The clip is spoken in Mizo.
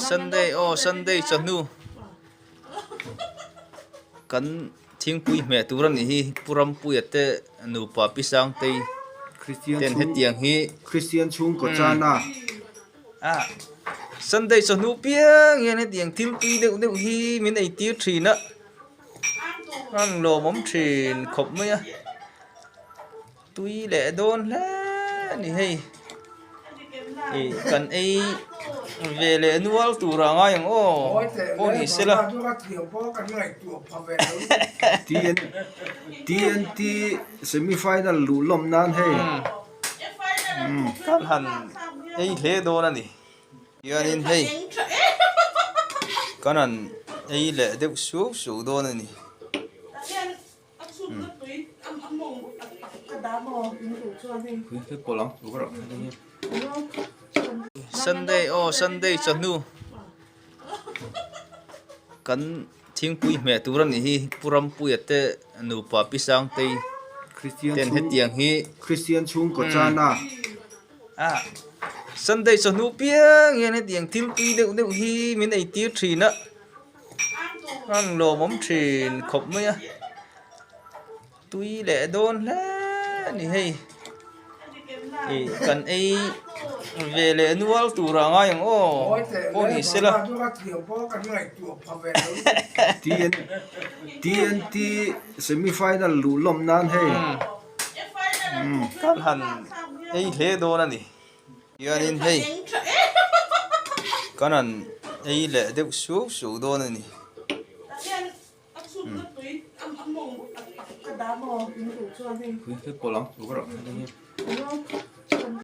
Sunday aw Sunday chawhnu kan thingpui hmeh tur a nih hi Pu Rampuia te nupa Pi Sangtei ten hetiang hi Christian chhungkaw chana ah Sunday chawhnu piang hian hetiang thil tui deuh deuh hi min ei tir thin a an lawmawm thin khawp mai a. Tui leh dawn hle a ni hei ih kan ei ve leh nual tur ah ngai ang aw pawh ni se la. TNT semi final luh lawm nan hei. Kan han ei hle dawn a ni hianin hei kan han ei leh deuh suau suau dawn a ni. Sunday aw Sunday chawhnu kan thingpui hmeh tur a nih hi Pu Rampuia te nupa Pi Sangtei ten hetiang hi Christian chhungkaw chana ah Sunday chawhnu piang hian hetiang thil tui deuh deuh hi min ei tir thin a. An lawmawm thin khawp mai a, tui leh dawn hle a ni hei ih kan ei ve leh nual tur ah ngai ang aw pawh ni se la. TNT semi final luh lawm nan hei. Kan han ei hle dawn a ni. Hianin hei kan han ei leh deuh suau suau dawn a ni.